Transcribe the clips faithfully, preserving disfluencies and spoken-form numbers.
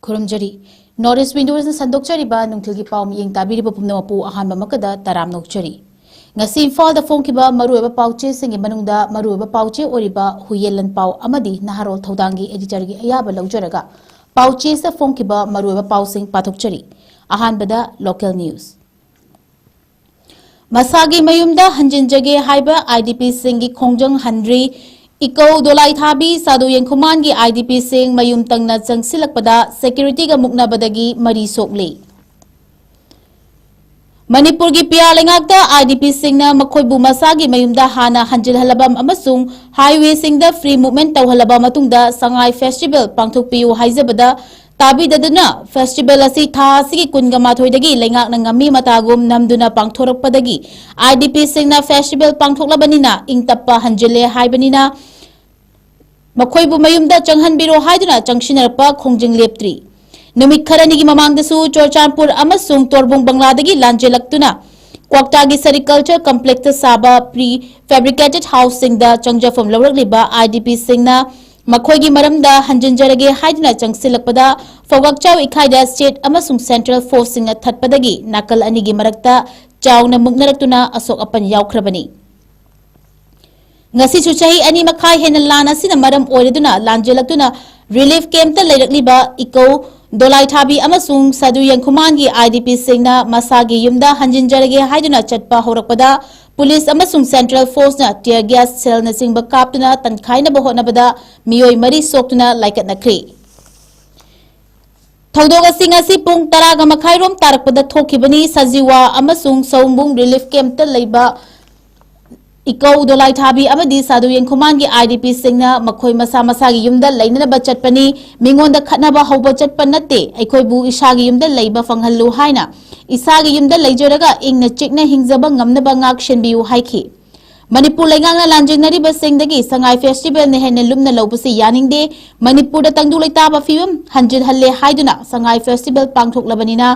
ꯈꯨꯔꯨꯝꯖꯔꯤ꯫ North East Windows ꯅ ꯁꯟꯗꯣꯛꯆꯔꯤꯕ ꯅꯨꯡꯊꯤꯜꯒꯤ ꯄꯥꯎ ꯃꯤꯠꯌꯦꯡ ꯇꯥꯕꯤꯔꯤꯕ ꯄꯨꯝꯅꯃꯛꯄꯨ ꯑꯍꯥꯟꯕꯃꯛꯇꯗ ꯇꯔꯥꯝꯅ ꯑꯣꯛꯆꯔꯤ꯫ ꯉꯁꯤ ꯏꯝꯐꯥꯜꯗ ꯐꯣꯡꯈꯤꯕ ꯃꯔꯨꯑꯣꯏꯕ ꯄꯥꯎꯆꯦꯁꯤꯡꯒꯤ ꯃꯅꯨꯡꯗ ꯃꯔꯨꯑꯣꯏꯕ ꯄꯥꯎꯆꯦ ꯑꯣꯏꯔꯤꯕ ꯍꯨꯏꯌꯦꯟ ꯂꯟꯄꯥꯎ ꯑꯃꯗꯤ ꯅꯍꯥꯔꯣꯜ ꯊꯧꯗꯥꯡꯒꯤ editor ꯒꯤ ꯑꯌꯥꯕ ꯂꯧꯖꯔꯒ ꯄꯥꯎꯆꯦꯁꯤꯗ ꯐꯣꯡꯈꯤꯕ ꯃꯔꯨꯑꯣꯏꯕ ꯄꯥꯎꯁꯤꯡ ꯄꯥꯊꯣꯛꯆꯔꯤ꯫ ꯑꯍꯥꯟꯕꯗ local news꯫ ꯃꯁꯥꯒꯤ ꯃꯌꯨꯝꯗ ꯍꯟꯖꯤꯟꯖꯒꯦ ꯍꯥꯏꯕ IDP ꯁꯤꯡꯒꯤ ꯈꯣꯡꯖꯪ ꯍꯟꯗ꯭ꯔꯤ꯫ ꯏꯀꯧ ꯗꯣꯂꯥꯏꯊꯥꯕꯤ ꯁꯥꯗꯨ ꯌꯦꯡꯈꯨꯃꯥꯟꯒꯤ IDP ꯁꯤꯡ ꯃꯌꯨꯝ ꯇꯪꯅ ꯆꯪꯁꯤꯜꯂꯛꯄꯗ security ꯒ ꯃꯨꯛꯅꯕꯗꯒꯤ ꯃꯔꯤ ꯁꯣꯛꯂꯤ꯫ ꯃꯅꯤꯄꯨꯔꯒꯤ ꯄꯤꯌꯥ ꯂꯩꯉꯥꯛꯇ IDP ꯁꯤꯡꯅ ꯃꯈꯣꯏꯕꯨ ꯃꯁꯥꯒꯤ ꯃꯌꯨꯝꯗ ꯍꯥꯟꯅ ꯍꯟꯖꯤꯜꯍꯜꯂꯕ ꯑꯃꯁꯨꯡ highway ꯁꯤꯡꯗ free movement ꯇꯧꯍꯜꯂꯕ ꯃꯇꯨꯡꯗ ꯁꯉꯥꯏ festival ꯄꯥꯡꯊꯣꯛꯄꯤꯌꯨ ꯍꯥꯏꯖꯕꯗ ꯇꯥꯕꯤꯗꯗꯨꯅ festival ꯑꯁꯤ ꯊꯥ ꯑꯁꯤꯒꯤ ꯀꯨꯟꯒ ꯃꯥꯊꯣꯏꯗꯒꯤ ꯂꯩꯉꯥꯛꯅ ꯉꯝꯃꯤ ꯃꯇꯥꯒꯨꯝ ꯅꯝꯗꯨꯅ ꯄꯥꯡꯊꯣꯔꯛꯄꯗꯒꯤ IDP ꯁꯤꯡꯅ festival ꯄꯥꯡꯊꯣꯛꯂꯕꯅꯤꯅ ꯏꯪ ꯇꯞꯄ ꯍꯟꯖꯤꯜꯂꯦ ꯍꯥꯏꯕꯅꯤꯅ ꯃꯈꯣꯏꯕꯨ ꯃꯌꯨꯝꯗ ꯆꯪꯍꯟꯕꯤꯔꯣ ꯍꯥꯏꯗꯨꯅ ꯆꯪꯁꯤꯟꯅꯔꯛꯄ ꯈꯣꯡꯖꯪ ꯂꯦꯞꯇ꯭ꯔꯤ꯫ ꯅꯨꯃꯤꯠ ꯈꯔꯅꯤꯒꯤ ꯃꯃꯥꯡꯗꯁꯨ ꯆꯨꯔꯆꯥꯟꯄꯨꯔ ꯑꯃꯁꯨꯡ ꯇꯣꯔꯕꯨꯡ ꯕꯪꯂꯥꯗꯒꯤ ꯂꯥꯟꯖꯦꯜꯂꯛꯇꯨꯅ ꯀ꯭ꯋꯥꯛꯇꯥꯒꯤ sericulture complex ꯇ ꯁꯥꯕ pre fabricated house ꯁꯤꯡꯗ ꯆꯪꯖꯐꯝ ꯂꯧꯔꯛꯂꯤꯕ IDP ꯁꯤꯡꯅ ꯃꯈꯣꯏꯒꯤ ꯃꯔꯝꯗ ꯍꯟꯖꯤꯟꯖꯔꯒꯦ ꯍꯥꯏꯗꯨꯅ ꯆꯪꯁꯤꯜꯂꯛꯄꯗ ꯐꯧꯒꯥꯛꯆꯥꯎ ꯏꯈꯥꯏꯗ state ꯑꯃꯁꯨꯡ central force ꯁꯤꯡꯅ ꯊꯠꯄꯗꯒꯤ ꯅꯥꯀꯜ ꯑꯅꯤꯒꯤ ꯃꯔꯛꯇ ꯆꯥꯎꯅ ꯃꯨꯛꯅꯔꯛꯇꯨꯅ ꯑꯁꯣꯛ ꯑꯄꯟ ꯌꯥꯎꯈ꯭ꯔꯕꯅꯤ꯫ ꯉꯁꯤꯁꯨ ꯆꯍꯤ ꯑꯅꯤ ꯃꯈꯥꯏ ꯍꯦꯟꯅ ꯂꯥꯟ ꯑꯁꯤꯅ ꯃꯔꯝ ꯑꯣꯏꯔꯗꯨꯅ ꯂꯥꯟꯖꯦꯜꯂꯛꯇꯨꯅ relief camp ꯇ ꯂꯩꯔꯛꯂꯤꯕ ꯏꯀꯧ ꯗꯣꯂꯥꯏꯊꯥꯕꯤ ꯑꯃꯁꯨꯡ ꯁꯥꯗꯨ ꯌꯦꯡꯈꯨꯃꯥꯟꯒꯤ IDP ꯁꯤꯡꯅ ꯃꯁꯥꯒꯤ ꯌꯨꯝꯗ ꯍꯟꯖꯤꯟꯖꯔꯒꯦ ꯍꯥꯏꯗꯨꯅ ꯆꯠꯄ ꯍꯧꯔꯛꯄꯗ police ꯑꯃꯁꯨꯡ central force ꯅ tear gas shell ꯅꯆꯤꯡꯕ ꯀꯥꯞꯇꯨꯅ ꯇꯟꯈꯥꯏꯅꯕ ꯍꯣꯠꯅꯕꯗ ꯃꯤꯑꯣꯏ ꯃꯔꯤ ꯁꯣꯛꯇꯨꯅ ꯂꯥꯏꯀꯠꯅꯈ꯭ꯔꯤ꯫ ꯊꯧꯗꯣꯛ ꯑꯁꯤ ꯉꯁꯤ ꯄꯨꯡ ꯇꯔꯥꯒ ꯃꯈꯥꯏꯔꯣꯝ ꯇꯥꯔꯛꯄꯗ ꯊꯣꯛꯈꯤꯕꯅꯤ꯫ ꯁꯖꯤꯋꯥ ꯑꯃꯁꯨꯡ ꯁꯧꯝꯕꯨꯡ relief camp ꯇ ꯂꯩꯕ ꯏꯀꯧ ꯗꯣꯂꯥꯏꯊꯥꯕꯤ ꯑꯃꯗꯤ ꯁꯥꯗꯨ ꯌꯦꯡꯈꯨꯃꯥꯟꯒꯤ IDP ꯁꯤꯡꯅ ꯃꯈꯣꯏ ꯃꯁꯥ ꯃꯁꯥꯒꯤ ꯌꯨꯝꯗ ꯂꯩꯅꯅꯕ ꯆꯠꯄꯅꯤ꯫ ꯃꯤꯉꯣꯟꯗ ꯈꯠꯅꯕ ꯍꯧꯕ ꯆꯠꯄ ꯅꯠꯇꯦ, ꯑꯩꯈꯣꯏꯕꯨ ꯏꯁꯥꯒꯤ ꯌꯨꯝꯗ ꯂꯩꯕ ꯐꯪꯍꯜꯂꯨ ꯍꯥꯏꯅ ꯏꯁꯥꯒꯤ ꯌꯨꯝꯗ ꯂꯩꯖꯔꯒ ꯏꯪꯅ ꯆꯤꯛꯅ ꯍꯤꯡꯖꯕ ꯉꯝꯅꯕ ꯉꯥꯛ ꯁꯦꯟꯕꯤꯌꯨ ꯍꯥꯏꯈꯤ꯫ ꯃꯅꯤꯄꯨꯔ ꯂꯩꯉꯥꯛꯅ ꯂꯥꯟꯖꯦꯡꯅꯔꯤꯕꯁꯤꯡꯗꯒꯤ ꯁꯉꯥꯏ festival ꯅ ꯍꯦꯟꯅ ꯂꯨꯝꯅ ꯂꯧꯕꯁꯤ ꯌꯥꯅꯤꯡꯗꯦ꯫ ꯃꯅꯤꯄꯨꯔꯗ ꯇꯪꯗꯨ ꯂꯩꯇꯥꯕ ꯐꯤꯕꯝ ꯍꯟꯖꯤꯜꯍꯜꯂꯦ ꯍꯥꯏꯗꯨꯅ ꯁꯉꯥꯏ festival ꯄꯥꯡꯊꯣꯛꯂꯕꯅꯤꯅ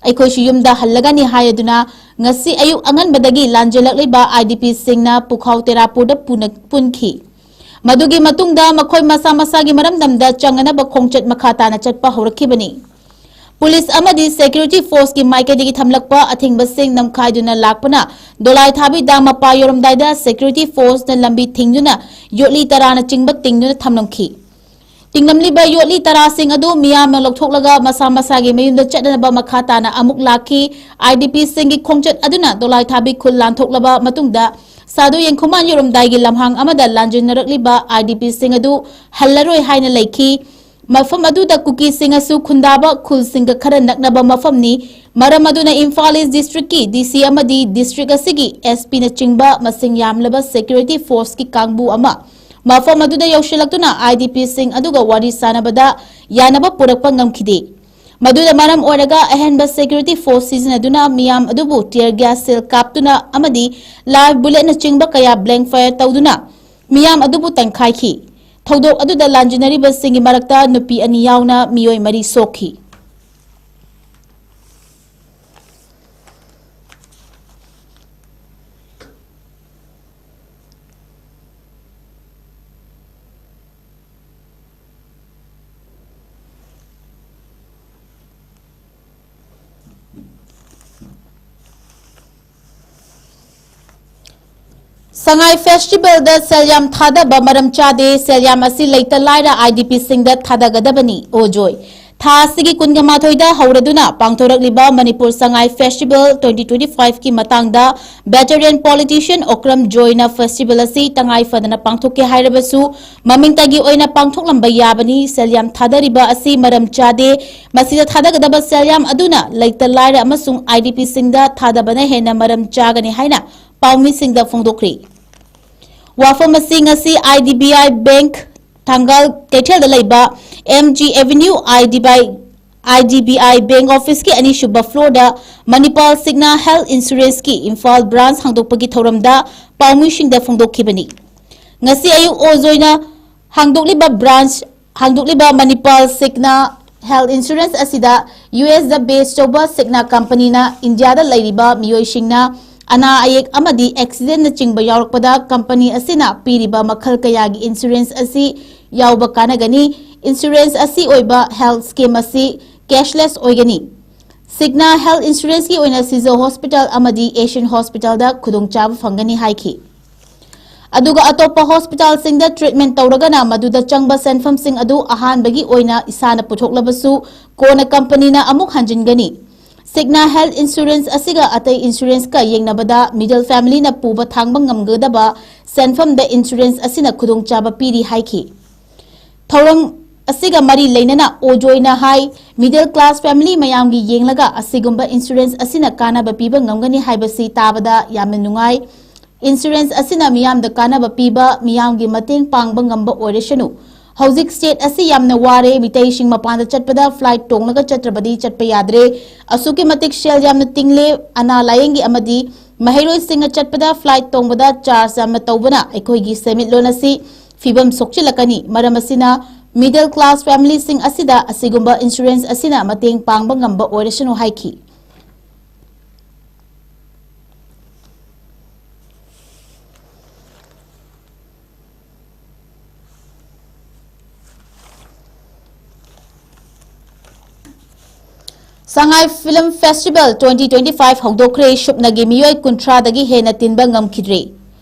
ꯑꯩꯈꯣꯏꯁꯨ ꯌꯨꯝꯗ ꯍꯜꯂꯒꯅꯤ ꯍꯥꯏꯗꯨꯅ ꯉꯁꯤ ꯑꯌꯨꯛ ꯑꯉꯟꯕꯗꯒꯤ ꯂꯥꯟꯖꯦꯜꯂꯛꯂꯤꯕ IDP ꯁꯤꯡꯅ ꯄꯨꯈꯥꯎ ꯇꯦꯔꯥꯄꯨꯔꯗ ꯄꯨꯅ-, ꯄꯨꯟꯈꯤ꯫ ꯃꯗꯨꯒꯤ ꯃꯇꯨꯡꯗ ꯃꯈꯣꯏ ꯃꯁꯥ ꯃꯁꯥꯒꯤ ꯃꯔꯝꯗꯝꯗ ꯆꯪꯅꯅꯕ ꯈꯣꯡꯆꯠ ꯃꯈꯥ ꯇꯥꯅ ꯆꯠꯄ ꯍꯧꯔꯛꯈꯤꯕꯅꯤ꯫ ꯄꯨꯂꯤꯁ ꯑꯃꯗꯤ ꯁꯦꯀ꯭ꯌꯨꯔꯤꯇꯤ ꯐꯣꯔꯁꯀꯤ ꯃꯥꯏꯀꯩꯗꯒꯤ ꯊꯝꯂꯛꯄ ꯑꯊꯤꯡꯕꯁꯤꯡ ꯅꯝꯈꯥꯏꯗꯨꯅ ꯂꯥꯛꯄꯅ ꯗꯣꯂꯥꯏ ꯊꯥꯕꯤ ꯗꯥꯝ ꯃꯄꯥ ꯌꯧꯔꯝꯗꯥꯏꯗ ꯁꯦꯀ꯭ꯌꯨꯔꯤꯇꯤ ꯐꯣꯔꯁꯅ ꯂꯝꯕꯤ ꯊꯤꯡꯗꯨꯅ ꯌꯣꯠꯂꯤ ꯇꯔꯥꯅꯆꯤꯡꯕ ꯇꯤꯡꯗꯨꯅ ꯊꯝꯂꯝꯈꯤ꯫ ꯇꯤꯡꯂꯝꯂꯤꯕ ꯌꯣꯠꯂꯤ ꯇꯔꯥꯁꯤꯡ ꯑꯗꯨ ꯃꯤꯌꯥꯝꯅ ꯂꯧꯊꯣꯛꯂꯒ ꯃꯁꯥ ꯃꯁꯥꯒꯤ ꯃꯌꯨꯝꯗ ꯆꯠꯅꯅꯕ ꯃꯈꯥ ꯇꯥꯅ ꯑꯃꯨꯛ ꯂꯥꯛꯈꯤ꯫ ꯑꯥꯏ ꯗꯤ ꯄꯤꯁꯤꯡꯒꯤ ꯈꯣꯡꯆꯠ ꯑꯗꯨꯅ ꯗꯣꯂꯥꯏ ꯊꯥꯕꯤ ꯈꯨꯜ ꯂꯥꯟꯊꯣꯛꯂꯕ ꯃꯇꯨꯡꯗ ꯁꯥꯗꯨ ꯌꯦꯡꯈꯨꯃꯥꯟ ꯌꯧꯔꯝꯗꯥꯏꯒꯤ ꯂꯝꯍꯥꯡ ꯑꯃꯗ ꯂꯥꯟꯖꯤꯟꯅꯔꯛꯂꯤꯕ ꯑꯥꯏ ꯗꯤ ꯄꯤꯁꯤꯡ ꯑꯗꯨ ꯍꯜꯂꯔꯣꯏ ꯍꯥꯏꯅ ꯂꯩꯈꯤ꯫ ꯃꯐꯝ ꯑꯗꯨꯗ ꯀꯨꯀꯤꯁꯤꯡꯅꯁꯨ ꯈꯨꯟꯗꯥꯕ ꯈꯨꯜꯁꯤꯡꯒ ꯈꯔ ꯅꯛꯅꯕ ꯃꯐꯝꯅꯤ꯫ ꯃꯔꯝ ꯑꯗꯨꯅ ꯏꯝꯐꯥꯜ ꯏꯁ ꯗꯤꯁꯇ꯭ꯔꯤꯛꯀꯤ ꯗꯤ ꯁꯤ ꯑꯃꯗꯤ ꯗꯤꯁꯇ꯭ꯔꯤꯛ ꯑꯁꯤꯒꯤ ꯑꯦꯁ ꯄꯤꯅꯆꯤꯡꯕ ꯃꯁꯤꯡ ꯌꯥꯝꯂꯕ ꯁꯦꯀ꯭ꯌꯨꯔꯤꯇꯤ ꯐꯣꯔꯁꯀꯤ ꯀꯥꯡꯕꯨ ꯑꯃ ꯃꯐꯝ ꯑꯗꯨꯗ ꯌꯧꯁꯤꯜꯂꯛꯇꯨꯅ ꯑꯥꯏ ꯗꯤ ꯄꯤꯁꯤꯡ ꯑꯗꯨꯒ ꯋꯥꯔꯤ ꯁꯥꯅꯕꯗ ꯌꯥꯅꯕ ꯄꯨꯔꯛꯄ ꯉꯝꯈꯤꯗꯦ꯫ ꯃꯗꯨꯅ ꯃꯔꯝ ꯑꯣꯏꯔꯒ ꯑꯍꯦꯟꯕ ꯁꯦꯀ꯭ꯌꯨꯔꯤꯇꯤ ꯐꯣꯔꯁ ꯁꯤꯖꯤꯟꯅꯗꯨꯅ ꯃꯤꯌꯥꯝ ꯑꯗꯨꯕꯨ ꯇꯤꯌꯔ ꯒ꯭ꯌꯥꯁ ꯁꯦꯜ ꯀꯥꯞꯇꯨꯅ ꯑꯃꯗꯤ ꯂꯥꯏꯚ ꯕꯨꯂꯦꯠꯅꯆꯤꯡꯕ ꯀꯌꯥ ꯕ꯭ꯂꯦꯡ ꯐꯥꯌꯔ ꯇꯧꯗꯨꯅ ꯃꯤꯌꯥꯝ ꯑꯗꯨꯕꯨ ꯇꯪꯈꯥꯏꯈꯤ꯫ ꯊꯧꯗꯣꯛ ꯑꯗꯨꯗ ꯂꯥꯟꯖꯤꯟꯅꯔꯤꯕꯁꯤꯡꯒꯤ ꯃꯔꯛꯇ ꯅꯨꯄꯤ ꯑꯅꯤ ꯌꯥꯎꯅ ꯃꯤꯑꯣꯏ ꯃꯔꯤ ꯁꯣꯛꯈꯤ꯫ ꯁꯉꯥꯏ ꯐꯦꯁꯇꯤꯚꯦꯜꯗ ꯁꯦꯜ ꯌꯥꯝ ꯊꯥꯗꯕ ꯃꯔꯝ ꯆꯥꯗꯦ꯫ ꯁꯦꯜ ꯌꯥꯝ ꯑꯁꯤ ꯂꯩꯇ ꯂꯥꯏꯔ ꯑꯥꯏ ꯗꯤ ꯄꯤꯁꯤꯡꯗ ꯊꯥꯗꯒꯗꯕꯅꯤ꯫ ꯑꯣ ꯖꯣꯏ꯫ ꯊꯥ ꯑꯁꯤꯒꯤ ꯀꯨꯟꯒ ꯃꯥꯊꯣꯏꯗ ꯍꯧꯔꯗꯨꯅ ꯄꯥꯡꯊꯣꯔꯛꯂꯤꯕ Manipur Sangai festival twenty twenty five ꯀꯤ ꯃꯇꯥꯡꯗ veteran politician ꯑꯣꯀ꯭ꯔꯝ ꯖꯣꯏꯅ ꯐꯦꯁꯇꯤꯚꯦꯜ ꯑꯁꯤ ꯇꯉꯥꯏ ꯐꯗꯅ ꯄꯥꯡꯊꯣꯛꯀꯦ ꯍꯥꯏꯔꯕꯁꯨ ꯃꯃꯤꯡꯇꯒꯤ ꯑꯣꯏꯅ ꯄꯥꯡꯊꯣꯛꯂꯝꯕ ꯌꯥꯕꯅꯤ꯫ ꯁꯦꯜ ꯌꯥꯝ ꯊꯥꯗꯔꯤꯕ ꯑꯁꯤ ꯃꯔꯝ ꯆꯥꯗꯦ꯫ ꯃꯁꯤꯗ ꯊꯥꯗꯒꯗꯕ ꯁꯦꯜ ꯌꯥꯝ ꯑꯗꯨꯅ ꯂꯩꯇ ꯂꯥꯏꯔ ꯑꯃꯁꯨꯡ ꯑꯥꯏ ꯗꯤ ꯄꯤꯁꯤꯡꯗ ꯊꯥꯗꯕꯅ ꯍꯦꯟꯅ ꯃꯔꯝ ꯆꯥꯒꯅꯤ ꯍꯥꯏꯅ ꯄꯥꯎꯃꯤꯁꯤꯡꯗ ꯐꯣꯡꯗꯣꯛꯈ꯭ꯔꯤ꯫ ꯋꯥꯐꯝ ꯑꯁꯤ ꯉꯁꯤ I D B I bank Thangal ꯀꯩꯊꯦꯜꯗ ꯂꯩꯕ M G avenue I D B I, I D B I bank ꯑꯣꯐꯤꯁꯀꯤ ꯑꯅꯤꯁꯨꯕ ꯐ꯭ꯂꯣꯔꯗ ꯃꯅꯤꯄꯥꯜ ꯁꯤꯛꯅꯥ ꯍꯦꯜꯊ ꯏꯟꯁꯨꯔꯦꯟꯁꯀꯤ ꯏꯝꯐꯥꯜ ꯕ꯭ꯔꯥꯟꯆ ꯍꯥꯡꯗꯣꯛꯄꯒꯤ ꯊꯧꯔꯝꯗ ꯄꯥꯎꯃꯤꯁꯤꯡꯗ ꯐꯣꯡꯗꯣꯛꯈꯤꯕꯅꯤ꯫ ꯉꯁꯤ ꯑꯌꯨꯛ ꯑꯣꯖꯣꯏꯅ ꯍꯥꯡꯗꯣꯛꯂꯤꯕ ꯕ꯭ꯔꯥꯟꯆ, ꯍꯥꯡꯗꯣꯛꯂꯤꯕ ꯃꯅꯤꯄꯥꯜ ꯁꯤꯛꯅꯥ ꯍꯦꯜꯊ ꯏꯟꯁꯨꯔꯦꯟꯁ ꯑꯁꯤꯗ ꯌꯨ ꯑꯦꯁꯇ ꯕꯦꯁ ꯇꯧꯕ ꯁꯤꯛꯅꯥ ꯀꯝꯄꯅꯤꯅ ꯏꯟꯗꯤꯌꯥꯗ ꯂꯩꯔꯤꯕ ꯃꯤꯑꯣꯏꯁꯤꯡꯅ ꯑꯅꯥ ꯑꯌꯦꯛ ꯑꯃꯗꯤ ꯑꯦꯛꯁꯤꯗꯦꯟꯅꯆꯤꯡꯕ ꯌꯥꯎꯔꯛꯄꯗ ꯀꯝꯄꯅꯤ ꯑꯁꯤꯅ ꯄꯤꯔꯤꯕ ꯃꯈꯜ ꯀꯌꯥꯒꯤ ꯏꯟꯁꯨꯔꯦꯟꯁ ꯑꯁꯤ ꯌꯥꯎꯕ ꯀꯥꯟꯅꯒꯅꯤ꯫ ꯏꯟꯁꯨꯔꯦꯟꯁ ꯑꯁꯤ ꯑꯣꯏꯕ ꯍꯦꯜꯊ ꯁ꯭ꯀꯤꯝ ꯑꯁꯤ ꯀꯦꯁꯂꯦꯁ ꯑꯣꯏꯒꯅꯤ꯫ ꯁꯤꯒꯅꯥ ꯍꯦꯜꯊ ꯏꯟꯁꯨꯔꯦꯟꯁꯀꯤ ꯑꯣꯏꯅ ꯁꯤꯖꯣ ꯍꯣꯁꯄꯤꯇꯥꯜ ꯑꯃꯗꯤ ꯑꯦꯁꯤꯌꯟ ꯍꯣꯁꯄꯤꯇꯥꯜꯗ ꯈꯨꯗꯣꯡꯆꯥꯕ ꯐꯪꯒꯅꯤ ꯍꯥꯏꯈꯤ꯫ ꯑꯗꯨꯒ ꯑꯇꯣꯞꯄ ꯍꯣꯁꯄꯤꯇꯥꯜꯁꯤꯡꯗ ꯇ꯭ꯔꯤꯠꯃꯦꯟ ꯇꯧꯔꯒꯅ ꯃꯗꯨꯗ ꯆꯪꯕ ꯁꯦꯟꯐꯝꯁꯤꯡ ꯑꯗꯨ ꯑꯍꯥꯟꯕꯒꯤ ꯑꯣꯏꯅ ꯏꯁꯥꯅ ꯄꯨꯊꯣꯛꯂꯕꯁꯨ ꯀꯣꯟꯅ ꯀꯝꯄꯅꯤꯅ ꯑꯃꯨꯛ ꯍꯟꯖꯤꯟꯒꯅꯤ꯫ ꯁꯤꯒꯅꯥ ꯍꯦꯜꯊ ꯏꯟꯁꯨꯔꯦꯟꯁ ꯑꯁꯤꯒ ꯑꯇꯩ ꯏꯟꯁꯨꯔꯦꯟꯁꯀ ꯌꯦꯡꯅꯕꯗ ꯃꯤꯗꯜ ꯐꯦꯃꯤꯂꯤꯅ ꯄꯨꯕ ꯊꯥꯡꯕ ꯉꯝꯒꯗꯕ ꯁꯦꯟꯐꯝꯗ ꯏꯟꯁꯨꯔꯦꯟꯁ ꯑꯁꯤꯅ ꯈꯨꯗꯣꯡꯆꯥꯕ ꯄꯤꯔꯤ ꯍꯥꯏꯈꯤ꯫ ꯊꯧꯔꯝ ꯑꯁꯤꯒ ꯃꯔꯤ ꯂꯩꯅꯅ ꯑꯣꯖꯣꯏꯅ ꯍꯥꯏ, ꯃꯤꯗꯜ ꯀ꯭ꯂꯥꯁ ꯐꯦꯃꯤꯂꯤ ꯃꯌꯥꯝꯒꯤ ꯌꯦꯡꯂꯒ ꯑꯁꯤꯒꯨꯝꯕ ꯏꯟꯁꯨꯔꯦꯟꯁ ꯑꯁꯤꯅ ꯀꯥꯟꯅꯕ ꯄꯤꯕ ꯉꯝꯒꯅꯤ ꯍꯥꯏꯕꯁꯤ ꯇꯥꯕꯗ ꯌꯥꯝꯅ ꯅꯨꯡꯉꯥꯏ꯫ ꯏꯟꯁꯨꯔꯦꯟꯁ ꯑꯁꯤꯅ ꯃꯤꯌꯥꯝꯗ ꯀꯥꯟꯅꯕ ꯄꯤꯕ, ꯃꯤꯌꯥꯝꯒꯤ ꯃꯇꯦꯡ ꯄꯥꯡꯕ ꯉꯝꯕ ꯑꯣꯏꯔꯁꯅꯨ꯫ ꯍꯧꯖꯤꯛ ꯁ꯭ꯇꯦꯠ ꯑꯁꯤ ꯌꯥꯝꯅ ꯋꯥꯔꯦ, ꯃꯤꯇꯩꯁꯤꯡ ꯃꯄꯥꯟꯗ ꯆꯠꯄꯗ ꯐ꯭ꯂꯥꯏꯠ ꯇꯣꯡꯂꯒ ꯆꯠꯇ꯭ꯔꯕꯗꯤ ꯆꯠꯄ ꯌꯥꯗ꯭ꯔꯦ꯫ ꯑꯁꯨꯛꯀꯤ ꯃꯇꯤꯛ ꯁꯦꯜ ꯌꯥꯝꯅ ꯇꯤꯡꯂꯦ꯫ ꯑꯅꯥ ꯂꯥꯌꯦꯡꯒꯤ ꯑꯃꯗꯤ ꯃꯍꯩꯔꯣꯏꯁꯤꯡꯅ ꯆꯠꯄꯗ ꯐ꯭ꯂꯥꯏꯠ ꯇꯣꯡꯕꯗ ꯆꯥꯔꯖ ꯌꯥꯝꯅ ꯇꯧꯕꯅ ꯑꯩꯈꯣꯏꯒꯤ ꯁꯦꯟꯃꯤꯠꯂꯣꯟ ꯑꯁꯤ ꯐꯤꯕꯝ ꯁꯣꯛꯆꯤꯜꯂꯛꯀꯅꯤ꯫ ꯃꯔꯝ ꯑꯁꯤꯅ ꯃꯤꯗꯜ ꯀ꯭ꯂꯥꯁ ꯐꯦꯃꯤꯂꯤꯁꯤꯡ ꯑꯁꯤꯗ ꯑꯁꯤꯒꯨꯝꯕ ꯏꯟꯁꯨꯔꯦꯟꯁ ꯑꯁꯤꯅ ꯃꯇꯦꯡ ꯄꯥꯡꯕ ꯉꯝꯕ ꯑꯣꯏꯔꯁꯅꯨ ꯍꯥꯏꯈꯤ꯫ Sangai film festival twenty twenty five ꯍꯧꯗꯣꯛꯈ꯭ꯔꯦ꯫ ꯁꯨꯞꯅꯒꯤ ꯃꯤꯑꯣꯏ ꯀꯨꯟꯊ꯭ꯔꯥꯗꯒꯤ ꯍꯦꯟꯅ ꯇꯤꯟꯕ ꯉꯝꯈꯤꯗ꯭ꯔꯦ꯫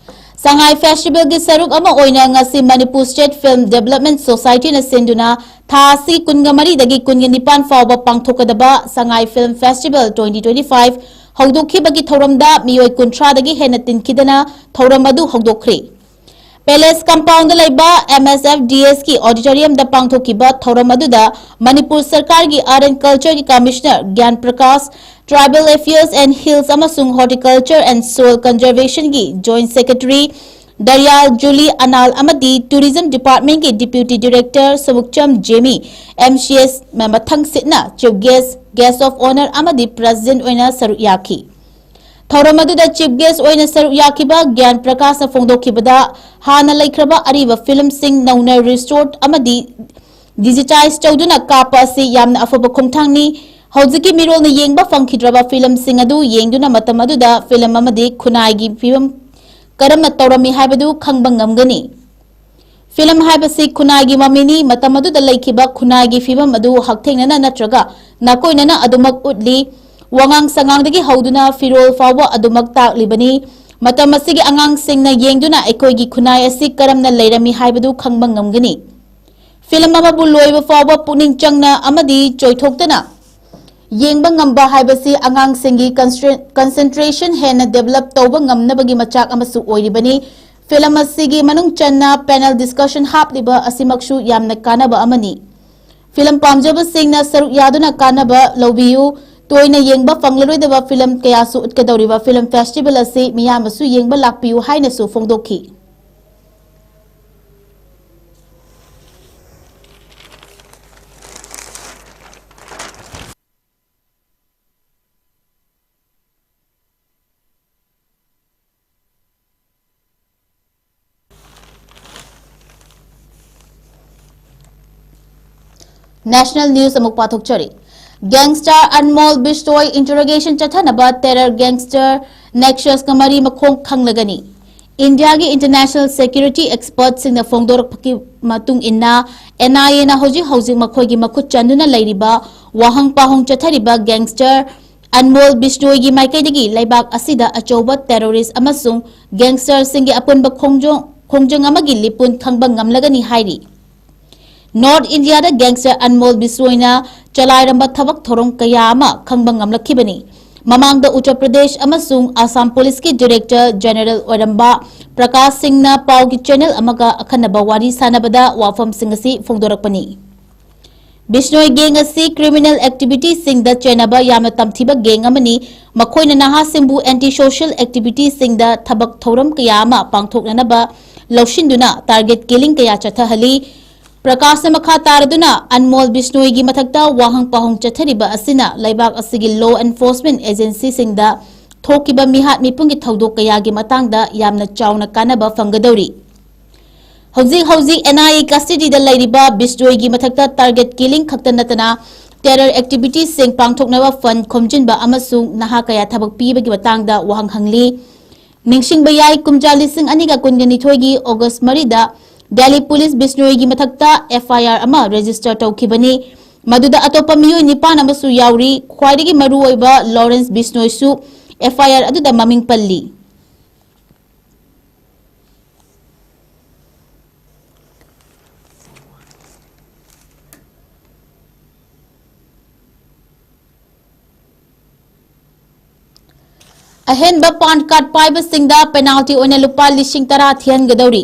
ꯁꯉꯥꯏ ꯐꯦꯁꯇꯤꯚꯦꯜꯒꯤ ꯁꯔꯨꯛ ꯑꯃ ꯑꯣꯏꯅ ꯉꯁꯤ ꯃꯅꯤꯄꯨꯔ ꯁ꯭ꯇꯦꯠ ꯐꯤꯂꯝ ꯗꯦꯕꯂꯞꯃꯦꯟ ꯁꯣꯁꯥꯏꯇꯤꯅ ꯁꯤꯟꯗꯨꯅ ꯊꯥ ꯑꯁꯤ ꯀꯨꯟꯒ ꯃꯔꯤꯗꯒꯤ ꯀꯨꯟꯒ ꯅꯤꯄꯥꯟ ꯐꯥꯎꯕ ꯄꯥꯡꯊꯣꯛꯀꯗꯕ Sangai film festival twenty twenty five ꯍꯧꯗꯣꯛꯈꯤꯕꯒꯤ ꯊꯧꯔꯝꯗ ꯃꯤꯑꯣꯏ ꯀꯨꯟꯊ꯭ꯔꯥꯗꯒꯤ ꯍꯦꯟꯅ ꯇꯤꯟꯈꯤꯗꯅ ꯊꯧꯔꯝ ꯑꯗꯨ ꯍꯧꯗꯣꯛꯈ꯭ꯔꯦ꯫ ꯄꯦꯂꯦꯁ ꯀꯝꯄꯥꯎꯟꯗ ꯂꯩꯕ M S F D S ꯀꯤ ꯑꯣꯗꯤꯇꯣꯔꯤꯌꯝꯗ ꯄꯥꯡꯊꯣꯛꯈꯤꯕ ꯊꯧꯔꯝ ꯑꯗꯨꯗ ꯃꯅꯤꯄꯨꯔ ꯁꯔꯀꯥꯔꯒꯤ Art and Culture ꯒꯤ ꯀꯃꯤꯁꯅꯔ ꯒ꯭ꯌꯥꯟ Prakash, Tribal Affairs and Hills ꯑꯃꯁꯨꯡ Horticulture and Soil Conservation ꯒꯤ Joint Secretary ꯗꯔꯌꯥꯜ ꯖꯨꯂꯤ ꯑꯅꯥꯜ ꯑꯃꯗꯤ Tourism Department ꯀꯤ Deputy Director ꯁꯃꯨꯛꯆꯝ ꯖꯦꯃꯤ, M C S ꯃꯊꯪ ꯁꯤꯠꯅ Chief Guest, Guest of Honour ꯑꯃꯗꯤ President ꯑꯣꯏꯅ ꯁꯔꯨꯛ ꯌꯥꯈꯤ꯫ ꯊꯧꯔꯝ ꯑꯗꯨꯗ Chief Guest ꯑꯣꯏꯅ ꯁꯔꯨꯛ ꯌꯥꯈꯤꯕ ꯒ꯭ꯌꯥꯟ ꯄ꯭ꯔꯀꯥꯁꯅ ꯐꯣꯡꯗꯣꯛꯈꯤꯕꯗ, ꯍꯥꯟꯅ ꯂꯩꯈ꯭ꯔꯕ ꯑꯔꯤꯕ ꯐꯤꯂꯝꯁꯤꯡ ꯅꯧꯅ restore ꯑꯃꯗꯤ digitize ꯇꯧꯗꯨꯅ ꯀꯥꯞꯄ ꯑꯁꯤ ꯌꯥꯝꯅ ꯑꯐꯕ ꯈꯣꯡꯊꯥꯡꯅꯤ꯫ ꯍꯧꯖꯤꯛꯀꯤ ꯃꯤꯔꯣꯜꯅ ꯌꯦꯡꯕ ꯐꯪꯈꯤꯗ꯭ꯔꯕ ꯐꯤꯂꯝꯁꯤꯡ ꯑꯗꯨ ꯌꯦꯡꯗꯨꯅ ꯃꯇꯝ ꯑꯗꯨꯗ ꯐꯤꯂꯝ ꯑꯃꯗꯤ ꯈꯨꯟꯅꯥꯏꯒꯤ ꯐꯤꯕꯝ ꯀꯔꯝꯅ ꯇꯧꯔꯝꯃꯤ ꯍꯥꯏꯕꯗꯨ ꯈꯪꯕ ꯉꯝꯒꯅꯤ꯫ ꯐꯤꯂꯝ ꯍꯥꯏꯕꯁꯤ ꯈꯨꯟꯅꯥꯏꯒꯤ ꯃꯃꯤꯅꯤ꯫ ꯃꯇꯝ ꯑꯗꯨꯗ ꯂꯩꯈꯤꯕ ꯈꯨꯟꯅꯥꯏꯒꯤ ꯐꯤꯕꯝ ꯑꯗꯨ ꯍꯛꯊꯦꯡꯅꯅ ꯅꯠꯇ꯭ꯔꯒ ꯅꯥꯀꯣꯏꯅꯅ ꯑꯗꯨꯃꯛ ꯎꯠꯂꯤ꯫ ꯋꯥꯉꯥꯡ ꯁꯉꯥꯡꯗꯒꯤ ꯍꯧꯗꯨꯅ ꯐꯤꯔꯣꯜ ꯐꯥꯎꯕ ꯑꯗꯨꯃꯛ ꯇꯥꯛꯂꯤꯕꯅꯤ꯫ ꯃꯇꯝ ꯑꯁꯤꯒꯤ ꯑꯉꯥꯡꯁꯤꯡꯅ ꯌꯦꯡꯗꯨꯅ ꯑꯩꯈꯣꯏꯒꯤ ꯈꯨꯟꯅꯥꯏ ꯑꯁꯤ ꯀꯔꯝꯅ ꯂꯩꯔꯝꯃꯤ ꯍꯥꯏꯕꯗꯨ ꯈꯪꯕ ꯉꯝꯒꯅꯤ꯫ ꯐꯤꯂꯝ ꯑꯃꯕꯨ ꯂꯣꯏꯕ ꯐꯥꯎꯕ ꯄꯨꯛꯅꯤꯡ ꯆꯪꯅ ꯑꯃꯗꯤ ꯆꯣꯏꯊꯣꯛꯇꯅ ꯌꯦꯡꯕ ꯉꯝꯕ ꯍꯥꯏꯕꯁꯤ ꯑꯉꯥꯡꯁꯤꯡꯒꯤ ꯀꯟꯁꯦꯟꯇ꯭ꯔꯦꯁꯟ ꯍꯦꯟꯅ ꯗꯦꯕꯂꯞ ꯇꯧꯕ ꯉꯝꯅꯕꯒꯤ ꯃꯆꯥꯛ ꯑꯃꯁꯨ ꯑꯣꯏꯔꯤꯕꯅꯤ꯫ ꯐꯤꯂꯝ ꯑꯁꯤꯒꯤ ꯃꯅꯨꯡ ꯆꯟꯅ ꯄꯦꯅꯦꯜ ꯗꯤꯁꯀꯁꯟ ꯍꯥꯞꯂꯤꯕ ꯑꯁꯤꯃꯛꯁꯨ ꯌꯥꯝꯅ ꯀꯥꯟꯅꯕ ꯑꯃꯅꯤ꯫ ꯐꯤꯂꯝ ꯄꯥꯝꯖꯕꯁꯤꯡꯅ ꯁꯔꯨꯛ ꯌꯥꯗꯨꯅ ꯀꯥꯟꯅꯕ ꯂꯧꯕꯤꯌꯨ꯫ ꯇꯣꯏꯅ ꯌꯦꯡꯕ ꯐꯪꯂꯔꯣꯏꯗꯕ ꯐꯤꯂꯝ ꯀꯌꯥꯁꯨ ꯎꯠꯀꯗꯧꯔꯤꯕ ꯐꯤꯂꯝ ꯐꯦꯁꯇꯤꯚꯦꯜ ꯑꯁꯤ ꯃꯤꯌꯥꯝꯅꯁꯨ ꯌꯦꯡꯕ ꯂꯥꯛꯄꯤꯌꯨ ꯍꯥꯏꯅꯁꯨ ꯐꯣꯡꯗꯣꯛꯈꯤ꯫ National news ꯑꯃꯨꯛ ꯄꯥꯊꯣꯛꯆꯔꯤ꯫ Gangster ꯑꯟꯃꯣꯜ ꯕꯤꯁꯇꯣꯏ interrogation ꯆꯠꯊꯅꯕ terror gangster Nexus ꯀ ꯃꯔꯤ ꯃꯈꯣꯡ ꯈꯪꯂꯒꯅꯤ꯫ ꯏꯟꯗꯤꯌꯥꯒꯤ international security expert ꯁꯤꯡꯅ ꯐꯣꯡꯗꯣꯔꯛꯄꯒꯤ ꯃꯇꯨꯡ ꯏꯟꯅ, N I A ꯅ ꯍꯧꯖꯤꯛ ꯍꯧꯖꯤꯛ ꯃꯈꯣꯏꯒꯤ ꯃꯈꯨꯠ ꯆꯟꯗꯨꯅ ꯂꯩꯔꯤꯕ ꯋꯥꯍꯪ ꯄꯥꯎꯍꯪ ꯆꯠꯊꯔꯤꯕ gangster ꯑꯟꯃꯣꯜ ꯕꯤꯁꯅꯣꯏꯒꯤ ꯃꯥꯏꯀꯩꯗꯒꯤ ꯂꯩꯕꯥꯛ ꯑꯁꯤꯗ ꯑꯆꯧꯕ terrorist ꯑꯃꯁꯨꯡ gangster ꯁꯤꯡꯒꯤ ꯑꯄꯨꯟꯕ ꯈꯣꯡꯖꯣꯡ, ꯈꯣꯡꯖꯪ ꯑꯃꯒꯤ ꯂꯤꯄꯨꯟ ꯈꯪꯕ ꯉꯝꯂꯒꯅꯤ ꯍꯥꯏꯔꯤ꯫ North India ꯗ gangster ꯑꯟꯃꯣꯜ ꯕꯤꯁꯅꯣꯏꯅ ꯆꯂꯥꯏꯔꯝꯕ ꯊꯕꯛ ꯊꯧꯔꯝ ꯀꯌꯥ ꯑꯃ ꯈꯪꯕ ꯉꯝꯂꯛꯈꯤꯕꯅꯤ꯫ ꯃꯃꯥꯡꯗ ꯎꯠꯇꯔ ꯄ꯭ꯔꯗꯦꯁ ꯑꯃꯁꯨꯡ ꯑꯁꯥꯝ ꯄꯨꯂꯤꯁꯀꯤ director general ꯑꯣꯏꯔꯝꯕ ꯄ꯭ꯔꯀꯥꯁ ꯁꯤꯡꯅ ꯄꯥꯎꯒꯤ channel ꯑꯃꯒ ꯑꯈꯟꯅꯕ ꯋꯥꯔꯤ ꯁꯥꯟꯅꯕꯗ ꯋꯥꯐꯝꯁꯤꯡ ꯑꯁꯤ ꯐꯣꯡꯗꯣꯔꯛꯄꯅꯤ꯫ ꯕꯤꯁꯅꯣꯏ gang ꯑꯁꯤ criminal activity ꯁꯤꯡꯗ ꯆꯦꯟꯅꯕ ꯌꯥꯝꯅ ꯇꯝꯊꯤꯕ gang ꯑꯃꯅꯤ꯫ ꯃꯈꯣꯏꯅ ꯅꯍꯥꯁꯤꯡꯕꯨ anti social activity ꯁꯤꯡꯗ ꯊꯕꯛ ꯊꯧꯔꯝ ꯀꯌꯥ ꯑꯃ ꯄꯥꯡꯊꯣꯛꯅꯅꯕ ꯂꯧꯁꯤꯟꯗꯨꯅ target killing ꯀꯌꯥ ꯆꯠꯊꯍꯜꯂꯤ꯫ ꯄ꯭ꯔꯀꯥꯁꯅ ꯃꯈꯥ ꯇꯥꯔꯗꯨꯅ, ꯑꯟꯃꯣꯜ ꯕꯤꯁꯅꯣꯏꯒꯤ ꯃꯊꯛꯇ ꯋꯥꯍꯪ ꯄꯥꯎꯍꯪ ꯆꯠꯊꯔꯤꯕ ꯑꯁꯤꯅ ꯂꯩꯕꯥꯛ ꯑꯁꯤꯒꯤ law enforcement agency ꯁꯤꯡꯗ ꯊꯣꯛꯈꯤꯕ ꯃꯤꯍꯥꯠ ꯃꯤꯄꯨꯡꯒꯤ ꯊꯧꯗꯣꯛ ꯀꯌꯥꯒꯤ ꯃꯇꯥꯡꯗ ꯌꯥꯝꯅ ꯆꯥꯎꯅ ꯀꯥꯟꯅꯕ ꯐꯪꯒꯗꯧꯔꯤ꯫ ꯍꯧꯖꯤꯛ ꯍꯧꯖꯤꯛ N I A custody ꯗ ꯂꯩꯔꯤꯕ ꯕꯤꯁꯅꯣꯏꯒꯤ ꯃꯊꯛꯇ target killing ꯈꯛꯇ ꯅꯠꯇꯅ terror activitiesꯁꯤꯡ ꯄꯥꯡꯊꯣꯛꯅꯕ fund ꯈꯣꯝꯖꯤꯟꯕ ꯑꯃꯁꯨꯡ ꯅꯍꯥ ꯀꯌꯥ ꯊꯕꯛ ꯄꯤꯕꯒꯤ ꯃꯇꯥꯡꯗ ꯋꯥꯍꯪ ꯍꯪꯂꯤ꯫ ꯅꯤꯡꯁꯤꯡꯕ ꯌꯥꯏ, ꯀꯨꯝꯖꯥ ꯂꯤꯁꯤꯡ ꯑꯅꯤꯒ ꯀꯨꯟꯒ ꯅꯤꯊꯣꯏꯒꯤ August ꯃꯔꯤꯗ ꯗꯦꯜꯂꯤ ꯄꯨꯂꯤꯁ ꯕꯤꯁꯅꯣꯏꯒꯤ ꯃꯊꯛꯇ F I R ꯑꯃ register ꯇꯧꯈꯤꯕꯅꯤ꯫ ꯃꯗꯨꯗ ꯑꯇꯣꯞꯄ ꯃꯤꯑꯣꯏ ꯅꯤꯄꯥꯟ ꯑꯃꯁꯨ ꯌꯥꯎꯔꯤ꯫ ꯈ꯭ꯋꯥꯏꯗꯒꯤ ꯃꯔꯨꯑꯣꯏꯕ ꯂꯣꯔꯦꯟꯁ ꯕꯤꯁꯅꯣꯏꯁꯨ F I R ꯑꯗꯨꯗ ꯃꯃꯤꯡ ꯄꯜꯂꯤ꯫ ꯑꯍꯦꯟꯕ ꯄꯥꯟ ꯀꯥꯔꯗ ꯄꯥꯏꯕꯁꯤꯡꯗ penalty ꯑꯣꯏꯅ ꯂꯨꯄꯥ ꯂꯤꯁꯤꯡ ꯇꯔꯥ ꯊꯤꯍꯟꯒꯗꯧꯔꯤ꯫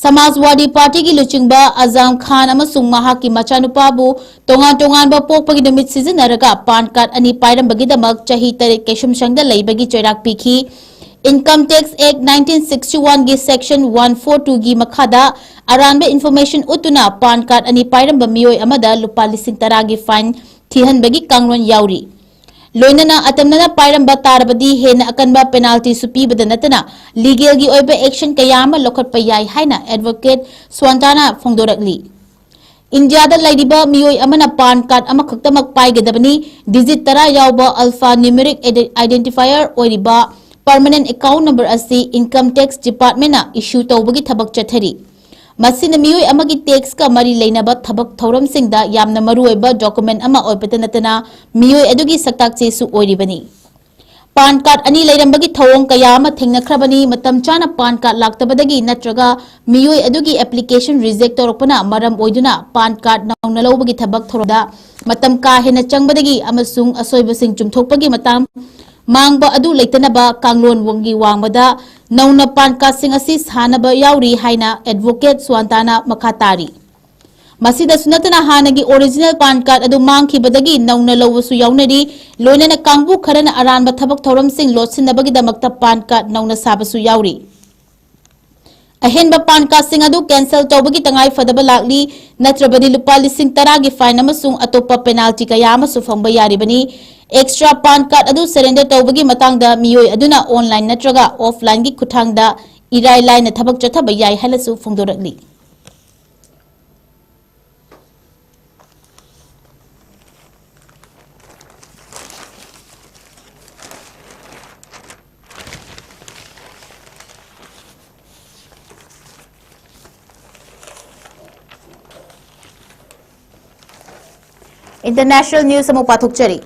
ꯁꯃꯥꯖꯋꯥꯗꯤ ꯄꯥꯔꯇꯤꯒꯤ ꯂꯨꯆꯤꯡꯕ ꯑꯖꯥꯝ ꯈꯥꯟ ꯑꯃꯁꯨꯡ ꯃꯍꯥꯛꯀꯤ ꯃꯆꯥꯅꯨꯄꯥꯕꯨ ꯇꯣꯉꯥꯟ ꯇꯣꯉꯥꯟꯕ ꯄꯣꯛꯄꯒꯤ ꯅꯨꯃꯤꯠ ꯁꯤꯖꯤꯟꯅꯔꯒ ꯄꯥꯟ ꯀꯥꯔꯗ ꯑꯅꯤ ꯄꯥꯏꯔꯝꯕꯒꯤꯗꯃꯛ ꯆꯍꯤ ꯇꯔꯦꯠ ꯀꯩꯁꯨꯝꯁꯪꯗ ꯂꯩꯕꯒꯤ ꯆꯩꯔꯥꯛ ꯄꯤꯈꯤ꯫ Income Tax Act nineteen sixty-oneꯒꯤ section one four twoꯒꯤ ꯃꯈꯥꯗ ꯑꯔꯥꯟꯕ information ꯎꯠꯇꯨꯅ ꯄꯥꯟ ꯀꯥꯔꯗ ꯑꯅꯤ ꯄꯥꯏꯔꯝꯕ ꯃꯤꯑꯣꯏ ꯑꯃꯗ ꯂꯨꯄꯥ ꯂꯤꯁꯤꯡ ꯇꯔꯥꯒꯤ fine ꯊꯤꯍꯟꯕꯒꯤ ꯀꯥꯡꯂꯣꯟ ꯌꯥꯎꯔꯤ꯫ ꯂꯣꯏꯅꯅ ꯑꯇꯝꯅꯅ ꯄꯥꯏꯔꯝꯕ ꯇꯥꯔꯕꯗꯤ ꯍꯦꯟꯅ ꯑꯀꯟꯕ penaltyꯁꯨ ꯄꯤꯕꯗ ꯅꯠꯇꯅ legalꯒꯤ ꯑꯣꯏꯕ action ꯀꯌꯥ ꯑꯃ ꯂꯧꯈꯠꯄ ꯌꯥꯏ ꯍꯥꯏꯅ advocate ꯁ꯭ꯋꯥꯟꯇꯥꯅ ꯐꯣꯡꯗꯣꯔꯛꯂꯤ꯫ ꯏꯟꯗꯤꯌꯥꯗ ꯂꯩꯔꯤꯕ ꯃꯤꯑꯣꯏ ꯑꯃꯅ ꯄꯥꯟ ꯀꯥꯔꯗ ꯑꯃꯈꯛꯇꯃꯛ ꯄꯥꯏꯒꯗꯕꯅꯤ꯫ Digit ꯇꯔꯥ ꯌꯥꯎꯕ alphanumeric ide-, identifier ꯑꯣꯏꯔꯤꯕ permanent account number ꯑꯁꯤ Income Tax Departmentꯅ issue ꯇꯧꯕꯒꯤ ꯊꯕꯛ ꯆꯠꯊꯔꯤ꯫ ꯃꯁꯤꯅ ꯃꯤꯑꯣꯏ ꯑꯃꯒꯤ taxꯀ ꯃꯔꯤ ꯂꯩꯅꯕ ꯊꯕꯛ ꯊꯧꯔꯝꯁꯤꯡꯗ ꯌꯥꯝꯅ ꯃꯔꯨꯑꯣꯏꯕ document ꯑꯃ ꯑꯣꯏꯕꯇ ꯅꯠꯇꯅ ꯃꯤꯑꯣꯏ ꯑꯗꯨꯒꯤ ꯁꯛꯇꯥꯛ ꯆꯦꯁꯨ ꯑꯣꯏꯔꯤꯕꯅꯤ꯫ ꯄꯥꯟ ꯀꯥꯔꯗ ꯑꯅꯤ ꯂꯩꯔꯝꯕꯒꯤ ꯊꯧꯑꯣꯡ ꯀꯌꯥ ꯑꯃ ꯊꯦꯡꯅꯈ꯭ꯔꯕꯅꯤ꯫ ꯃꯇꯝ ꯆꯥꯅ ꯄꯥꯟ ꯀꯥꯔꯗ ꯂꯥꯛꯇꯕꯗꯒꯤ ꯅꯠꯇ꯭ꯔꯒ ꯃꯤꯑꯣꯏ ꯑꯗꯨꯒꯤ application reject ꯇꯧꯔꯛꯄꯅ ꯃꯔꯝ ꯑꯣꯏꯗꯨꯅ ꯄꯥꯟ ꯀꯥꯔꯗ ꯅꯧꯅ ꯂꯧꯕꯒꯤ ꯊꯕꯛ ꯊꯧꯔꯝꯗ ꯃꯇꯝ ꯀꯥ ꯍꯦꯟꯅ ꯆꯪꯕꯗꯒꯤ ꯑꯃꯁꯨꯡ ꯑꯁꯣꯏꯕꯁꯤꯡ ꯆꯨꯝꯊꯣꯛꯄꯒꯤ ꯃꯇꯥꯡ ꯃꯥꯡꯕ ꯑꯗꯨ ꯂꯩꯇꯅꯕ ꯀꯥꯡꯂꯣꯟꯒꯤ ꯋꯥꯡꯃꯗ ꯅꯧꯅ ꯄꯥꯟ ꯀꯥꯔꯗꯁꯤꯡ ꯑꯁꯤ ꯁꯥꯅꯕ ꯌꯥꯎꯔꯤ ꯍꯥꯏꯅ advocate ꯁ꯭ꯋꯥꯟꯇꯥꯅ ꯃꯈꯥ ꯇꯥꯔꯤ꯫ ꯃꯁꯤꯗꯁꯨ ꯅꯠꯇꯅ ꯍꯥꯟꯅꯒꯤ original ꯄꯥꯟ ꯀꯥꯔꯗ ꯑꯗꯨ ꯃꯥꯡꯈꯤꯕꯗꯒꯤ ꯅꯧꯅ ꯂꯧꯕꯁꯨ ꯌꯥꯎꯅꯔꯤ꯫ ꯂꯣꯏꯅꯅ ꯀꯥꯡꯕꯨ ꯈꯔꯅ ꯑꯔꯥꯟꯕ ꯊꯕꯛ ꯊꯧꯔꯝꯁꯤꯡ ꯂꯣꯠꯁꯤꯟꯅꯕꯒꯤꯗꯃꯛꯇ ꯄꯥꯟ ꯀꯥꯔꯗ ꯅꯧꯅ ꯁꯥꯕꯁꯨ ꯌꯥꯎꯔꯤ꯫ ꯑꯍꯦꯟꯕ ꯄꯥꯟ ꯀꯥꯔꯗꯁꯤꯡ ꯑꯗꯨ cancel ꯇꯧꯕꯒꯤ ꯇꯉꯥꯏ ꯐꯗꯕ ꯂꯥꯛꯂꯤ, ꯅꯠꯇ꯭ꯔꯕꯗꯤ ꯂꯨꯄꯥ ꯂꯤꯁꯤꯡ ꯇꯔꯥꯒꯤ fine ꯑꯃꯁꯨꯡ ꯑꯇꯣꯞꯄ penalty ꯀꯌꯥ ꯑꯃꯁꯨ ꯐꯪꯕ ꯌꯥꯔꯤꯕꯅꯤ꯫ Extra ꯄꯥꯟ ꯀꯥꯔꯗ ꯑꯗꯨ surrender ꯇꯧꯕꯒꯤ ꯃꯇꯥꯡꯗ ꯃꯤꯑꯣꯏ ꯑꯗꯨꯅ online ꯅꯠꯇ꯭ꯔꯒ offlineꯒꯤ ꯈꯨꯠꯊꯥꯡꯗ ꯏꯔꯥꯏ ꯂꯥꯏꯅ ꯊꯕꯛ ꯆꯠꯊꯕ ꯌꯥꯏ ꯍꯥꯏꯅꯁꯨ ꯐꯣꯡꯗꯣꯔꯛꯂꯤ꯫ International news ꯑꯃꯨꯛ ꯄꯥꯊꯣꯛꯆꯔꯤ꯫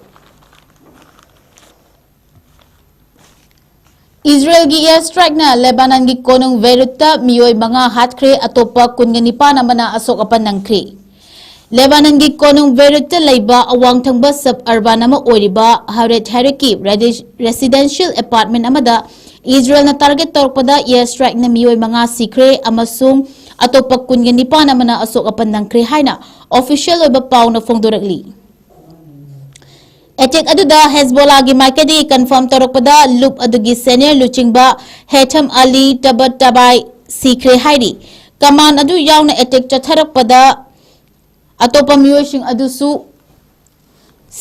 ꯏꯖꯔꯦꯜꯒꯤ air strikeꯅ ꯂꯦꯕꯥꯅꯟꯒꯤ ꯀꯣꯅꯨꯡ ꯕꯦꯔꯨꯠꯇ ꯃꯤꯑꯣꯏ ꯃꯉꯥ ꯍꯥꯠꯈ꯭ꯔꯦ, ꯑꯇꯣꯞꯄ ꯀꯨꯟꯒ ꯅꯤꯄꯥꯟ ꯑꯃꯅ ꯑꯁꯣꯛ ꯑꯄꯟ ꯅꯪꯈ꯭ꯔꯦ꯫ ꯂꯦꯕꯥꯅꯟꯒꯤ ꯀꯣꯅꯨꯡ ꯕꯦꯔꯨꯠꯇ ꯂꯩꯕ ꯑꯋꯥꯡ ꯊꯪꯕ suburban ꯑꯃ ꯑꯣꯏꯔꯤꯕ ꯍꯥꯔꯦꯠ ꯍꯥꯔꯤꯛꯀꯤ ꯔꯦꯗꯤ-, residential apartment ꯑꯃꯗ ꯏꯖꯔꯦꯜꯅ target ꯇꯧꯔꯛꯄꯗ air strikeꯅ ꯃꯤꯑꯣꯏ ꯃꯉꯥ ꯁꯤꯈ꯭ꯔꯦ ꯑꯃꯁꯨꯡ ꯑꯇꯣꯞꯄ ꯀꯨꯟꯒ ꯅꯤꯄꯥꯟ ꯑꯃꯅ ꯑꯁꯣꯛ ꯑꯄꯟ ꯅꯪꯈ꯭ꯔꯦ ꯍꯥꯏꯅ official ꯑꯣꯏꯕ ꯄꯥꯎꯅ ꯐꯣꯡꯗꯣꯔꯛꯂꯤ꯫ Attack ꯑꯗꯨꯗ ꯍꯦꯖꯕꯣꯂꯥꯒꯤ ꯃꯥꯏꯀꯩꯗꯒꯤ confirm ꯇꯧꯔꯛꯄꯗ ꯂꯨꯞ ꯑꯗꯨꯒꯤ senior ꯂꯨꯆꯤꯡꯕ ꯍꯦꯊꯝ ꯑꯂꯤ ꯇꯕꯇꯕꯥꯏ ꯁꯤꯈ꯭ꯔꯦ ꯍꯥꯏꯔꯤ꯫ Command ꯑꯗꯨ ꯌꯥꯎꯅ attack ꯆꯠꯊꯔꯛꯄꯗ ꯑꯇꯣꯞꯄ ꯃꯤꯑꯣꯏꯁꯤꯡ ꯑꯗꯨꯁꯨ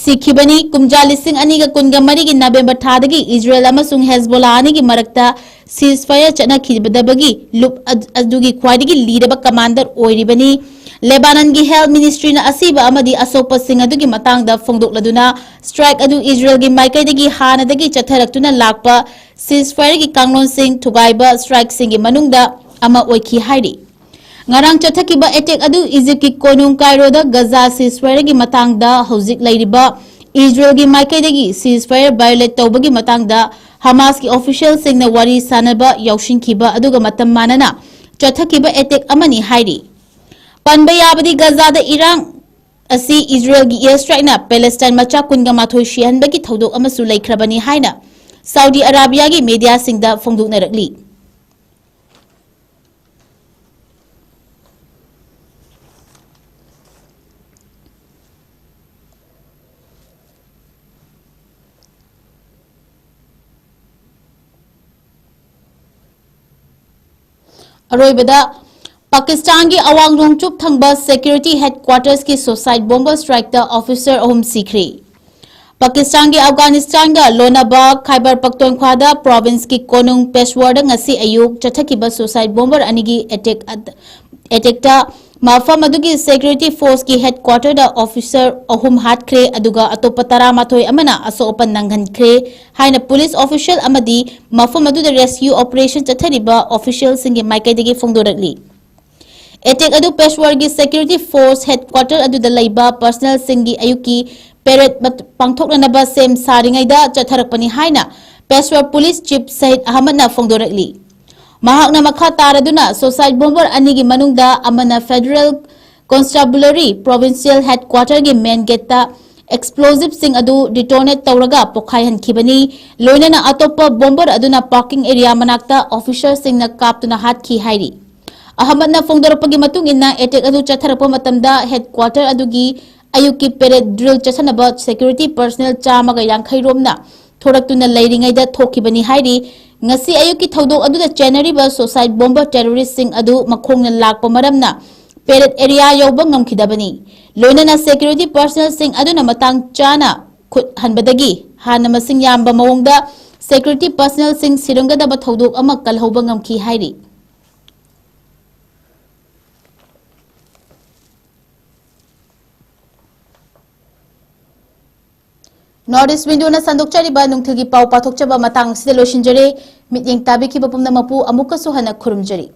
ꯁꯤꯈꯤꯕꯅꯤ꯫ ꯀꯨꯝꯖꯥ ꯂꯤꯁꯤꯡ ꯑꯅꯤꯒ ꯀꯨꯟꯒ ꯃꯔꯤꯒꯤ November ꯊꯥꯗꯒꯤ ꯏꯖꯔꯦꯜ ꯑꯃꯁꯨꯡ ꯍꯦꯖꯕꯣꯂꯥ ꯑꯅꯤꯒꯤ ꯃꯔꯛꯇ ceasefire ꯆꯠꯅꯈꯤꯗꯕꯒꯤ ꯂꯨꯞ ꯑꯗ-, ꯑꯗꯨꯒꯤ ꯈ꯭ꯋꯥꯏꯗꯒꯤ ꯂꯤꯔꯕ commander ꯑꯣꯏꯔꯤꯕꯅꯤ꯫ ꯂꯦꯕꯥꯅꯟꯒꯤ health ministryꯅ ꯑꯁꯤꯕ ꯑꯃꯗꯤ ꯑꯁꯣꯛꯄꯁꯤꯡ ꯑꯗꯨꯒꯤ ꯃꯇꯥꯡꯗ ꯐꯣꯡꯗꯣꯛꯂꯗꯨꯅ, strike ꯑꯗꯨ ꯏꯖꯔꯦꯜꯒꯤ ꯃꯥꯏꯀꯩꯗꯒꯤ ꯍꯥꯟꯅꯗꯒꯤ ꯆꯠꯊꯔꯛꯇꯨꯅ ꯂꯥꯛꯄ ceasefireꯒꯤ ꯀꯥꯡꯂꯣꯟꯁꯤꯡ ꯊꯨꯒꯥꯏꯕ strikeꯁꯤꯡꯒꯤ ꯃꯅꯨꯡꯗ ꯑꯃ ꯑꯣꯏꯈꯤ ꯍꯥꯏꯔꯤ꯫ ꯉꯔꯥꯡ ꯆꯠꯊꯈꯤꯕ attack ꯑꯗꯨ ꯏꯖꯤꯞꯀꯤ ꯀꯣꯅꯨꯡ ꯀꯥꯏꯔꯣꯗ ꯒꯖꯥ ceasefireꯒꯤ ꯃꯇꯥꯡꯗ ꯍꯧꯖꯤꯛ ꯂꯩꯔꯤꯕ ꯏꯖꯔꯦꯜꯒꯤ ꯃꯥꯏꯀꯩꯗꯒꯤ ceasefire violate ꯇꯧꯕꯒꯤ ꯃꯇꯥꯡꯗ ꯍꯃꯥꯁꯀꯤ officialꯁꯤꯡꯅ ꯋꯥꯔꯤ ꯁꯥꯅꯕ ꯌꯥꯎꯁꯤꯟꯈꯤꯕ ꯑꯗꯨꯒ ꯃꯇꯝ ꯃꯥꯟꯅꯅ ꯆꯠꯊꯈꯤꯕ attack ꯑꯃꯅꯤ ꯍꯥꯏꯔꯤ꯫ ꯄꯟꯕ ꯌꯥꯕꯗꯤ ꯒꯖꯥꯗ ꯏꯔꯥꯡ ꯑꯁꯤ ꯏꯖꯔꯦꯜꯒꯤ air strikeꯅ Palestine ꯃꯆꯥ ꯀꯨꯟꯒ ꯃꯥꯊꯣꯏ ꯁꯤꯍꯟꯕꯒꯤ ꯊꯧꯗꯣꯛ ꯑꯃꯁꯨ ꯂꯩꯈ꯭ꯔꯕꯅꯤ ꯍꯥꯏꯅ ꯁꯥꯎꯗꯤ ꯑꯔꯥꯕꯤꯌꯥꯒꯤ mediaꯁꯤꯡꯗ ꯐꯣꯡꯗꯣꯛꯅꯔꯛꯂꯤ꯫ ꯑꯔꯣꯏꯕꯗ, ꯄꯥꯀꯤꯁꯇꯥꯟꯒꯤ ꯑꯋꯥꯡ ꯅꯣꯡꯆꯨꯞ ꯊꯪꯕ security headquartersꯀꯤ suicide bomber strikeꯇ officer ꯑꯍꯨꯝ ꯁꯤꯈ꯭ꯔꯦ꯫ ꯄꯥꯀꯤꯁꯇꯥꯟꯒꯤ ꯑꯐꯒꯥꯅꯤꯁꯇꯥꯟꯒ ꯂꯣꯟꯅꯕ ꯈꯥꯏꯕꯔ ꯄꯈꯇꯣꯟꯈ꯭ꯋꯥꯗ provinceꯀꯤ ꯀꯣꯅꯨꯡ ꯄꯦꯁꯋꯥꯔꯗ ꯉꯁꯤ ꯑꯌꯨꯛ ꯆꯠꯊꯈꯤꯕ suicide bomber ꯑꯅꯤꯒꯤ attack ꯑꯗ-, attackꯇ ꯃꯐꯝ ꯑꯗꯨꯒꯤ security forceꯀꯤ headquarterꯗ officer ꯑꯍꯨꯝ ꯍꯥꯠꯈ꯭ꯔꯦ, ꯑꯗꯨꯒ ꯑꯇꯣꯞꯄ ꯇꯔꯥꯃꯥꯊꯣꯏ ꯑꯃꯅ ꯑꯁꯣꯛ ꯑꯄꯟ ꯅꯪꯍꯟꯈ꯭ꯔꯦ ꯍꯥꯏꯅ police official ꯑꯃꯗꯤ ꯃꯐꯝ ꯑꯗꯨꯗ rescue operation ꯆꯠꯊꯔꯤꯕ officialꯁꯤꯡꯒꯤ ꯃꯥꯏꯀꯩꯗꯒꯤ ꯐꯣꯡꯗꯣꯔꯛꯂꯤ꯫ ꯑꯦꯇꯦꯛ ꯑꯗꯨ ꯄꯦꯁꯋꯔꯒꯤ ꯁꯦꯀ꯭ꯌꯨꯔꯤꯇꯤ ꯐꯣꯔꯁ ꯍꯦꯗꯀ꯭ꯋꯥꯇꯔ ꯑꯗꯨꯗ ꯂꯩꯕ ꯄꯔꯁꯅꯦꯜꯁꯤꯡꯒꯤ ꯑꯌꯨꯛꯀꯤ ꯄꯦꯔꯦꯗ ꯃꯠ-, ꯄꯥꯡꯊꯣꯛꯅꯅꯕ ꯁꯦꯝ ꯁꯥꯔꯤꯉꯩꯗ ꯆꯠꯊꯔꯛꯄꯅꯤ ꯍꯥꯏꯅ ꯄꯦꯁꯋꯔ ꯄꯨꯂꯤꯁ ꯆꯤꯐ ꯁꯍꯤꯗ ꯑꯍꯃꯗꯅ ꯐꯣꯡꯗꯣꯔꯛꯂꯤ꯫ ꯃꯍꯥꯛꯅ ꯃꯈꯥ ꯇꯥꯔꯗꯨꯅ ꯁꯣꯁꯥꯏꯠ ꯕꯣꯝꯕꯔ ꯑꯅꯤꯒꯤ ꯃꯅꯨꯡꯗ ꯑꯃꯅ ꯐꯦꯗꯔꯦꯜ ꯀꯣꯟꯁꯇꯥꯕꯨꯂꯔꯤ ꯄ꯭ꯔꯣꯚꯤꯟꯁꯤꯌꯦꯜ ꯍꯦꯗꯀ꯭ꯋꯥꯇꯔꯒꯤ ꯃꯦꯟ ꯒꯦꯠꯇ ꯑꯦꯛꯁꯄ꯭ꯂꯣꯖꯤꯚꯁꯤꯡ ꯑꯗꯨ ꯗꯤꯇꯣꯅꯦꯠ ꯇꯧꯔꯒ ꯄꯣꯈꯥꯏꯍꯟꯈꯤꯕꯅꯤ꯫ ꯂꯣꯏꯅꯅ ꯑꯇꯣꯞꯄ ꯕꯣꯝꯕꯔ ꯑꯗꯨꯅ ꯄꯥꯔꯀꯤꯡ ꯑꯦꯔꯤꯌꯥ ꯃꯅꯥꯛꯇ ꯑꯣꯐꯤꯁꯔꯁꯤꯡꯅ ꯀꯥꯞꯇꯨꯅ ꯍꯥꯠꯈꯤ ꯍꯥꯏꯔꯤ꯫ ꯑꯍꯃꯗꯅ ꯐꯣꯡꯗꯣꯔꯛꯄꯒꯤ ꯃꯇꯨꯡ ꯏꯟꯅ, ꯑꯦꯇꯦꯛ ꯑꯗꯨ ꯆꯠꯊꯔꯛꯄ ꯃꯇꯝꯗ ꯍꯦꯗꯀ꯭ꯋꯥꯇꯔ ꯑꯗꯨꯒꯤ ꯑꯌꯨꯛꯀꯤ ꯄꯦꯔꯦꯗ ꯗ꯭ꯔꯤꯜ ꯆꯠꯊꯅꯕ ꯁꯦꯀ꯭ꯌꯨꯔꯤꯇꯤ ꯄꯔꯁꯅꯦꯜ ꯆꯥꯝꯃꯒ ꯌꯥꯡꯈꯩ ꯔꯣꯝꯅ ꯊꯣꯔꯛꯇꯨꯅ ꯂꯩꯔꯤꯉꯩꯗ ꯊꯣꯛꯈꯤꯕꯅꯤ ꯍꯥꯏꯔꯤ꯫ ꯉꯁꯤ ꯑꯌꯨꯛꯀꯤ ꯊꯧꯗꯣꯛ ꯑꯗꯨꯗ ꯆꯦꯟꯅꯔꯤꯕ ꯁꯣꯁꯥꯏꯠ ꯕꯣꯝꯕꯔ ꯇꯦꯔꯣꯔꯤꯁ꯭ꯠꯁꯤꯡ ꯑꯗꯨ ꯃꯈꯣꯡꯅ ꯂꯥꯛꯄ ꯃꯔꯝꯅ ꯄꯦꯔꯦꯗ ꯑꯦꯔꯤꯌꯥ ꯌꯧꯕ ꯉꯝꯈꯤꯗꯕꯅꯤ꯫ ꯂꯣꯏꯅꯅ ꯁꯦꯀ꯭ꯌꯨꯔꯤꯇꯤ ꯄꯔꯁꯅꯦꯜꯁꯤꯡ ꯑꯗꯨꯅ ꯃꯇꯥꯡ ꯆꯥꯅ ꯈꯨꯠ ꯍꯟꯕꯗꯒꯤ ꯍꯥꯟꯅ ꯃꯁꯤꯡ ꯌꯥꯝꯕ ꯃꯑꯣꯡꯗ ꯁꯦꯀ꯭ꯌꯨꯔꯤꯇꯤ ꯄꯔꯁꯅꯦꯜꯁꯤꯡ ꯁꯤꯔꯝꯒꯗꯕ ꯊꯧꯗꯣꯛ ꯑꯃ ꯀꯜꯍꯧꯕ ꯉꯝꯈꯤ ꯍꯥꯏꯔꯤ꯫ ꯅꯣꯔꯠ ꯏꯁ꯭ꯠ ꯋꯤꯟꯗꯣꯅ ꯁꯟꯗꯣꯛꯆꯔꯤꯕ ꯅꯨꯡꯊꯤꯜꯒꯤ ꯄꯥꯎ ꯄꯥꯊꯣꯛꯆꯕ ꯃꯇꯥꯡ ꯑꯁꯤꯗ ꯂꯣꯏꯁꯤꯟꯖꯔꯦ꯫ ꯃꯤꯠꯌꯦꯡ ꯇꯥꯕꯤꯈꯤꯕ ꯄꯨꯝꯅꯃꯛꯄꯨ ꯑꯃꯨꯛꯀꯁꯨ ꯍꯟꯅ ꯈꯨꯔꯨꯝꯖꯔꯤ꯫